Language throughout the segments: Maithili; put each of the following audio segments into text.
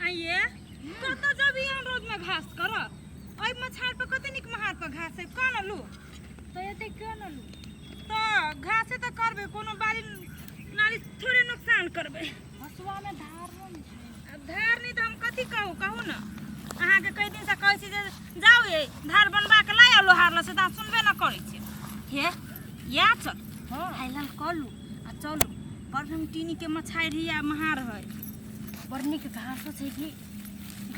आइए कतऽ जबी हम रोज में घास कर ओहि मछाड़ पर कते नीक महार पर घास है कोन लू। तऽ एते क्यों न लू? तऽ घासे तऽ करबै, कोनो बाड़ी नाली थोड़े नुकसान करबै। हसुआ में धार नहि छै। आब धार नहि तऽ हम कथी कहू, कहू ने। अहाँके कई दिनसँ कहै छी जे जाउ ये धार बनबा के लाइ लोहार लग से, तऽ अहाँ सुनबे न करै छी। हे या चल। हँ। हाइलन कऽ लू आ चलू, बड़ हम टीनी के मछाड़ि है आ महार है। बड़ नीक घासो छै कि?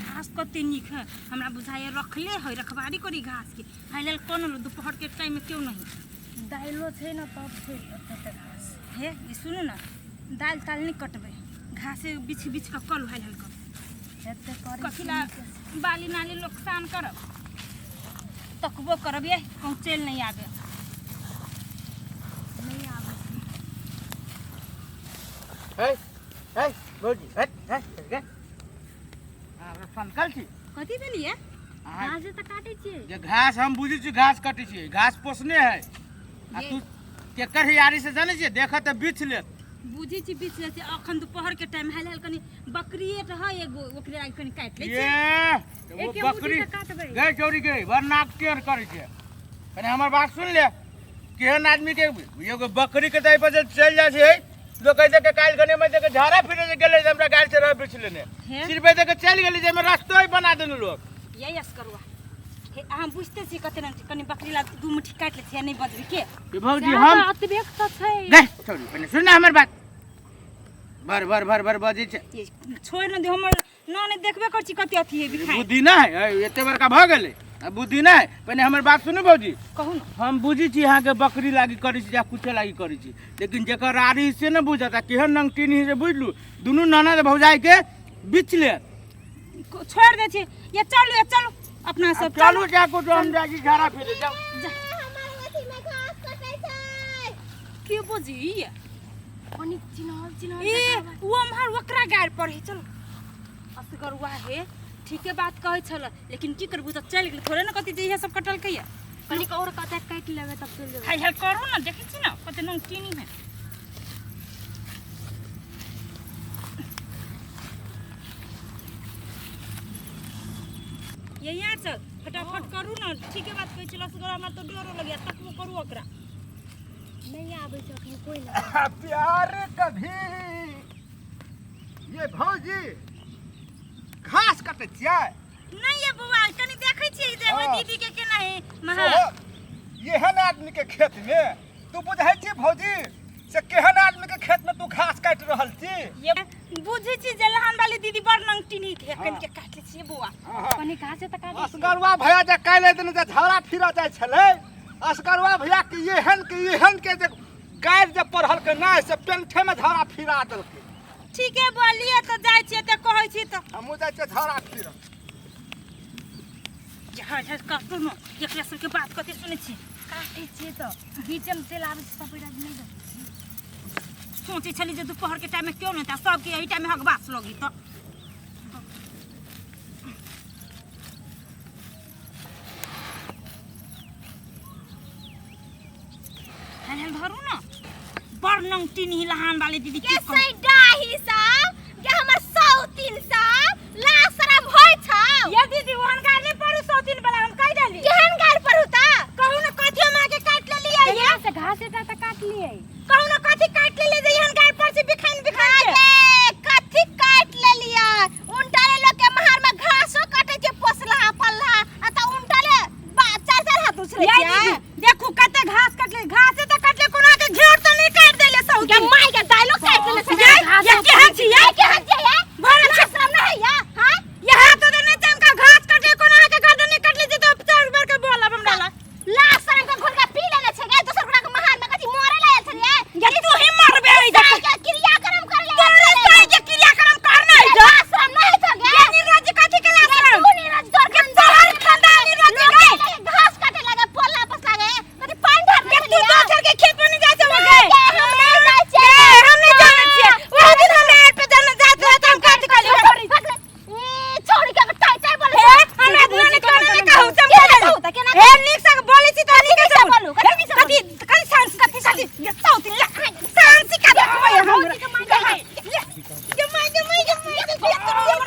घास कते नीक है, हमरा बुझाइए रखले है, रखबारी करी घास के। हाइलन कऽ ने लू, दोपहर के टाइम में क्यों नहीं। दाइलो छै ने तब छै एते घास। हे ई सुनू ने, दालि तालि नहि कटबै, घासे बिछ बिछ कऽ कलू हाइल हाइल कऽ। एते करै कथी ला बाली नाली नुकसान करब? तकबो करब ये कहूँ चलि नहि आबे। नहि आबै छै। हे हे भौजी, हे हे गे, अहाँ सनकल छी? कथी भेलियै? अहाँ घास तऽ काटै छियै। जे घास हम बुझै छी घास कटै छियै, घास पोसने है आ तू केकर हियारी से जानै छियै, देखऽ तऽ बीछ लेत। बुझै छी बीच लै छी, अखन दोपहर के टाइम हाल हाल कनि बकरिए रहै एगो, ओकरे आइ कनि काटि लै ये छी। तऽ ओ एके बकरी मुट्ठी तऽ काटबै। गै चौरी गै, बड़ नाक टेढ़ करै छै। कनि हमर बात सुन ले, केहन आदमी के एगो बकरी के दाइ पर जे चलि जाइ छै लोक कहै छै कि काल्हि कने में देखे झाड़ा फिरे जे गेलै, हमरा गाड़ी से रह बिछ लेने। हे? सिर्फ देखे चलि गेलै, जाहिमे रस्तो ही बना देने लोक। ये यस करुआ, हे अहाँ बुझते छी कते रंग छै, कनि बकरी ला दू मुट्ठी काटि लै छियै, नहि बजबै के? ये भौजी सएह हम तऽ अतबे तऽ छै। गै चौरी, पहिने सुन ने हमर बात, बर बर बर बर बजै छै। ये छोड़ि ने दियौ, हमर ननद देखबे कर छी कते अथी है बिखाइ। बुद्धि नहि है, एते बड़का भऽ गेलै आ बुद्धि नहि है। पहिने हमर बात सुनू भौजी। कहू ने। हम बुझै छी अहाँके बकरी लागी करै छी या कुछो लागी करै छी, लेकिन जेकर रारी से ने बुझत आ केहन नंगटीन ही से बुझलू, दुनू ननद भौजाई के बीच ले छोड़ि दै छी। ये चलू, ये चलू अपना सब। चलू जा कुछो, हम जाइ छी झाड़ा फिरे जाउ। के बजी? कनि चिन्हल चिन्हल ए जगह बा। ओ अम्हर ओकरा गाड़ पर है, चलो। असगरुआ हे, ठीके बात कहै छल, लेकिन की करबू, तऽ चलि गेल थोड़े ने कथी जे इहे सब कटलकै या। कनिक और कते काटि लेबै तब चलि जेबै। हाय हाय करू ने, देखै छी ने कते नून टीनी है। ये यहाँ चल, फटाफट करू ने। ठीके बात कहै छल असगरुआ, हमरा तऽ डरो लगैया, तकबो करू ओकरा। नहि आबै छै अखन कोइ नहि। प्यार कभी ये भौजी घास कटै छियै? नहीं ये बौआ, कनि देखै छियै जे ओहि हाँ। दीदी के केना है महा। सोहो, एहन आदमी के खेत में तू बुझै छी भौजी से केहन आदमी के खेत में तू घास काटि रहल छी? ये बुझै छी जे लहान वाली दीदी बड़ नंगटी है, कनि के काटि लै छियै बौआ। कनि घास तऽ काटै छियै। असगरुआ भैया जे काल्हि दिन जे झाड़ा फिरऽ जाइ छलै, असगरुआ भैया के एहन के एहन के जे गारि जे पढ़ल के नहि से पेंठे में झाड़ा फिरा देलकै। ठीके बोलिए तऽ जाइ छियै तऽ कहै छी तऽ हमहूँ जाइ छियै झाड़ा फिरऽ। झाड़ झाड़ काटू ने, एकरा सबके बात कते सुनै छी। काटै छियै तऽ बीचमे चलि आबै छै सब, नहि देखै छी। सोचै छली जे दोपहर के टाइम में क्यों नहीं, सबके एही टाइम में हगबास लगी तऽ हल हल धरू ने, बड़ नंगटी नहीं लहान वाली दीदी के की कहू। सै डाही सब के हमर सौतीन सब लाज शरम होय छौ? ये दीदी, ओहन गाड़ नहीं पड़ू सौतीन वाला, हम कहि देली। केहन गाड़ पड़ू त? कहू ने कथी हम आके काटि लेलियै ये? यहाँ से घास एटा तऽ काटि लियै। कहू ने कथी काटि लेलियै जे एहन गाड़ पर से बिखाइन बिखाइन के? अरे कथी काटि लेलियै? उनटाले लोक के महार में घासो काटे छै पोसलहा पलहा आ त उनटाले चार चार हाथ उछलै ये छै। दीदी देखू कते घास कटले, घासे त कटले, कोनो के घेर त नहीं काटि देले सौतीन। गे माय के दाइलो काटि लेले। ये ये केहन छी ये?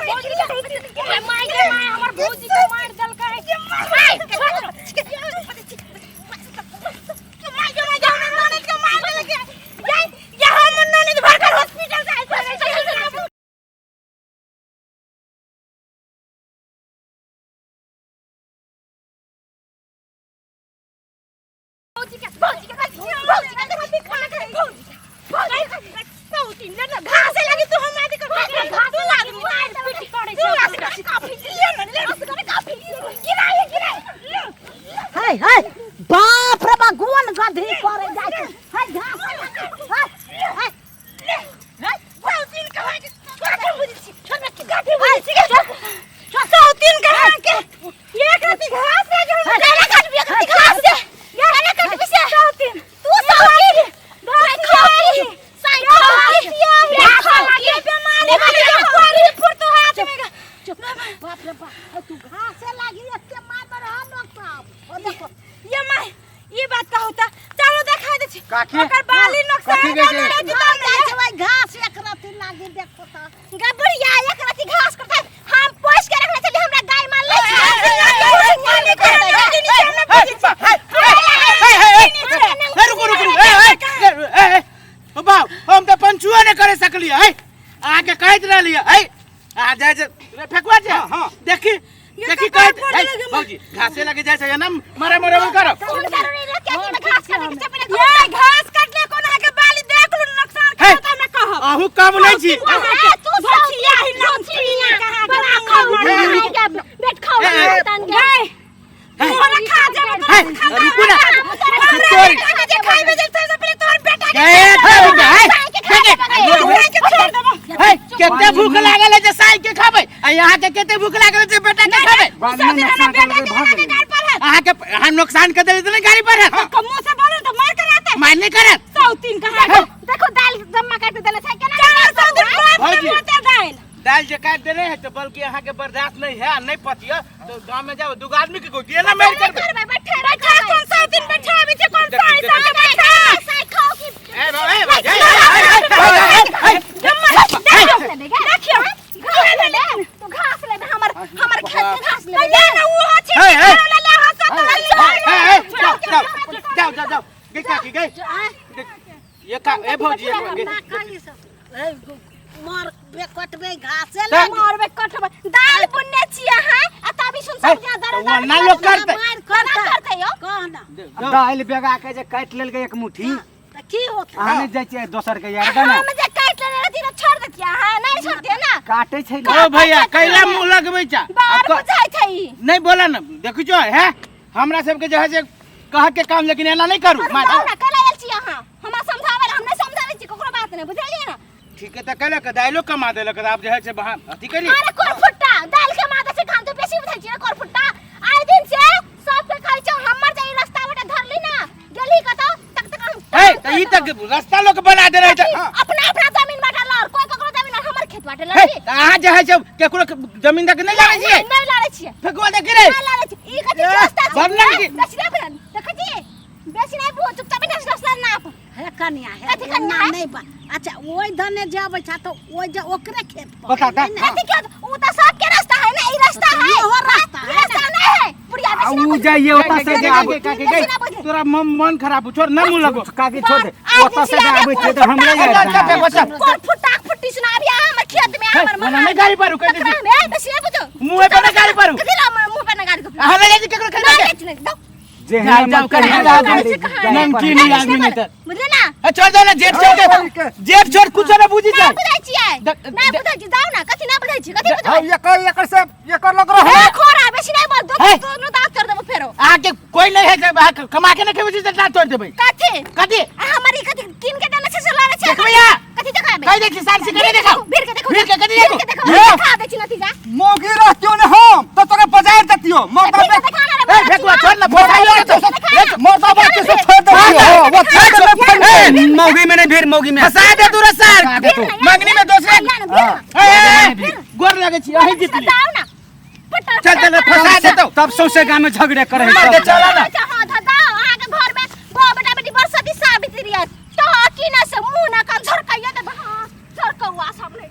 भौजी के माय के माय हमर भौजी के मार देलकै। माय के माय के माय हमर ननद के मार देलकै। ये ये हमर ननद भरकर हॉस्पिटल से आयल छै। भौजी के भौजी के भौजी के भौजी के भौजी के सौतीन ले ना घासे लगी तू हम आदि कर घास लागी मार पीट करै तू छै। आस काफी ले ना ले आस काफी गिराए गिराए। हाय हाय बाप रे बा गोन गधरी करे जाइ छै। हाय घास हाय हाय हाय सौतीन के भाई काफी बुझी छी छोड़ के काफी बुझी छी सौतीन के हां के एक रति घास से जो हम गाना काट भी एक रति घास से गाना काट भी से सौतीन तू सौतीन भाई खाई साई खाई घास लागी बेमारी वाली फुर्तू हाथ में। चुप बाप रे बाप तू घासे लागी एते मार पर हम लोग साहब ओ देखो। ये my ई बात का होता चलो देखा दे छी। काकी, ओकर बाली नुकसान कथी कहै छै? कर देलकै घर तऽ जाइ छै भाई घास एक रति लागी देखो त गबड़िया एक रति घास करता हम पोस के रखने चली हमरा गाय मार ले छै। रुकू रुकू ए ए ए ए बाप हम तऽ पंचुओ नहि करे सकलियै है अहाँके कहैत रहलियै है अहाँ जाइ छै रे फेकुआ छै। हाँ। देखी देखी कहैत है भौजी घासे लगे जाइ छै ना मारे मारे करब। घास काटे के चपले। ये घास काटले कोन अहाँके बाली देख लू नुकसान हे। करत हमरा कहब। अहूँ कम नहि छी। तू भौजिया ही नमकीन कहाँ के नाम बेट खाओ ए, ए, तन के गए तोरा खा जाब हे, रुकू ना। तोरी। जे खाइबे जे सबसे पहिले तोहर बेटा के हे, हे, साई के छोड़ देबो। हे, कते भूख लागल है जे साई के खाबै आ यहाँ के कते भूख लागल है जे बेटा के खाबै। बाद में हमरा नुकसान बेटा कर के भऽ लगा के गेलै। गाड़ पर है। अहाँ के हम नुकसान कर देले ने गाड़ी पर है। मुंह से बोलो तो मार कर आता मार नहीं करत। सौतीन कहाँ के देखो दाल जम्मा काट के देले छै केना। चलो सौतीन बाप के भौजी। मोते दाल दाल जे काट देने है तो बल्कि अहाँ के बर्दाश्त नहीं है नहीं पतिया तो गांव में जाओ दू आदमी के कोई ना मार कर करबै बैठे बैठा कौन सौतीन बैठा अभी छै कौन साई साई बैठा साई खाओ की ए बाबा ए बाबा, ए, ए, ए, ए, ए, ए, देखियो घास ले तू घास ले हमर हमर खेत के घास ले। ये ना वो अछि हे, हे। ले ले हंसत ए, ए, जाओ जाओ जाओ जाओ जाओ गई काकी गई ये का ए भौजी एक गई। ना खाली सब ए मार बे कटबे घासे तऽ- लागी। मारबे कटबे दाल बुनने छी अहाँ आ तभी सुन हे, सब जा तऽ ओना लोग करतै। मार करतै करतै करतै यौ कह ना। दालि बेगा के जे काटि लेलकै एक मुट्ठी तऽ की होतै? अहाँ नहि जाइ छियै दोसर के यार दे ने। हम जे काटि लेने रहती तऽ छोड़ देतियै अहाँ नहीं छोड़तियै ना। काटै छै ने। ओ भैया कैला मुंह लगबै चा बार बुझाइ छै ई। नहीं बोला ना देखू जो है हमरा सबके जे है से कह के काम लेकिन एना नहीं करू अरे जाउ ना कैला आयल छी अहाँ हमरा समझाबै ला हम नहीं समझाबै छी ककरो बात नहीं बुझलियै ना। ठीक है तऽ कहलक दाइलो कमा देलक आब जे है से बहा अथी करी। अरे कोरफुट्टा दाल के मादा से खान तो बेसी बुझाइ छी कोरफुट्टा आइ दिन से सबके कहै छौ हमर जे ई रास्ता बाटे धरली ना गेली कतौ तक तक हम हे तऽ ई तक रास्ता लोग बना दे रहे अपना अपना जमीन बाटे लड़ कोई ककरो जमीन हमर खेत बाटे हे लड़ी। तऽ अहाँ जे है से केकरो जमीन तक नहीं जानै छियै। नहीं लड़ै छियै। फेकुआ देखी रे। नहीं लड़ै छियै। ई कथी के रास्ता छै? बदनाम की- बेसी नहीं बुझल देखै छी बेसी नहीं बुझ चुपचाप बैठल रास्ता नाप। हे कनिया हे कथी कनिया एना है? नहीं बा। अच्छा ओहि दने जे अबै छै तऽ ओहि जे ओकरे खेत पर बता दा। है ने? कथी के उ तऽ सबके रास्ता है ना ई रास्ता है। इहो रास्ता ई है रास्ता नहीं है बुढ़िया आ बेसी ना उ बुझ। जाइए ओतऽ से जे आबै काकी बेसी ना बुझे। तोरा मन खराब हो, छोड़ ना मुंह लगो। काकी छोड़ दे आइ ओतऽ से जे दिन आबै छै तऽ हमरे चल, यार चल, फेकुआ, चल। कोर फुट्टा फुट्टी सुना अभी हमर खेत में हे, हमर ओना नहीं गाड़ी पर कह तकरा दे में बेसी ना बुझो। मुंह पे ना गाड़ी पर कथी ला मुंह पे ना गाड़ी को अहाँ नहीं जाइ छी केकरो खेत ना के? बेच नहीं दो। जे जाओ, है जाओ, मन कहीं करे जाओ, गाड़ी कहाँ? नमकीन ही आदमी नहीं तऽ। बुझले ना ए, छोड़ दे ना जेठ छोड़ दे जेठ छोड़ कुछ ना बुझी ना जाए बुझाइ छियै द- ना बुझाइ छी जाउ ना कथी ना बुझाइ छी कथी हाँ, बुझबै एकर एकर से एकर लग रहा ए खोरा बेसी नहीं बोल दो हे। दोनों दांत तोड़ देबो फेरो। अहाँके कोई नहीं है जे अहाँ कमा के नहीं खेबै छी तऽ दाँत तोड़ देबै। कथी कथी? आ हमर ई कथी कीन के देने छै से लड़ै छै। देखबै या? कथी देखाबै? कहि दै छी साल से कहि देखाउ। भीड़ के देखो भीड़ के कथी भीड़ देखो? के देखो ये। देखा दै छी नतीजा। मोगी रहतियो ने हम तो तोरे बजार देतियो मर्दा भीड़ के बे देखा ना रे ए फेकुआ छोड़ ना फसाइयो तो। मर्दा बच्चे से छोड़ देतियो हाँ, वो छोड़ दे ए, मौगी में नहीं भीड़ मौगी में फसा दे तू रे सार। फंसा दे तू। मंगनी में दूसरे ना ए, ए, ए, गोर लगे छी अहीं जीतली। बताओ ना पटर चल चल फसा दे तो। तब सौंसे गाम में झगड़े करे मार दे चला ना। अच्छा हां दादा अहाँ के घर में बो बेटा बेटी बरसती सावित्री है तो की ना से मुंह ना कान झरकाइयो दे हां झरकौआ सब नहीं